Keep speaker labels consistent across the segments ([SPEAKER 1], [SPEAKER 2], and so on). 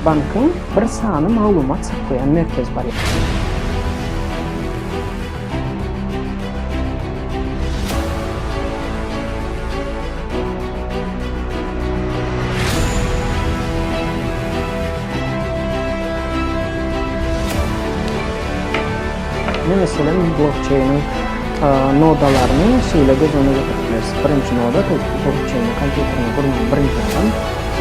[SPEAKER 1] Bankyň bir sany maglumat saklaýan merkezi bar. Ne meselem blokçeýniň nodalaryny şeýle göz öňüne getirip bileris. Birinji noda, to ýest blokçeýni kompýuterine gurnan birinji adam,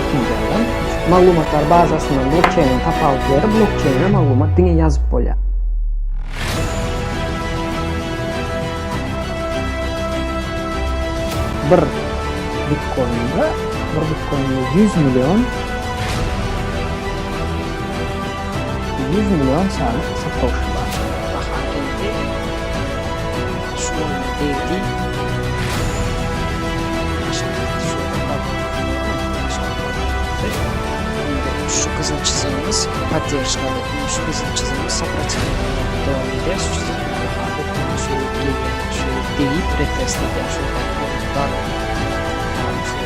[SPEAKER 1] ikinji adam. Maglumatlar bazasyndan blokçeýniň tapawutlary blokçeýne maglumat diňe ýazyp bolýar. Bir bitkoinde, bir bitkoinde 100 million 100 million sany satoşi bar.
[SPEAKER 2] Baha geldi. Şu ýerine degdi. Aşak gitdi. Şu ýerde problema aşak gitdi. Indi şu gyzyl çyzygymyz podderžkaly. Indi şu gyzyl çyzygymyz soprotивление dowam edýär. Şu çyzyk baha hökman şu ýere gelýär. Şu ýere degip retest edýär. Şu ýerdäki orny barlaýar. Şu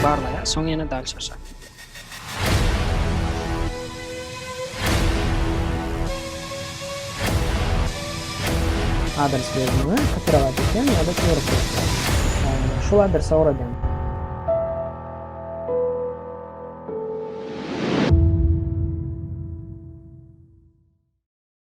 [SPEAKER 2] barlaýar. Soň ýene dalşa aşak gidýär.
[SPEAKER 1] Adres berdim we kopirowat etýän ýa-da to'g'ri qo'yib. Şul adrese ugradýan.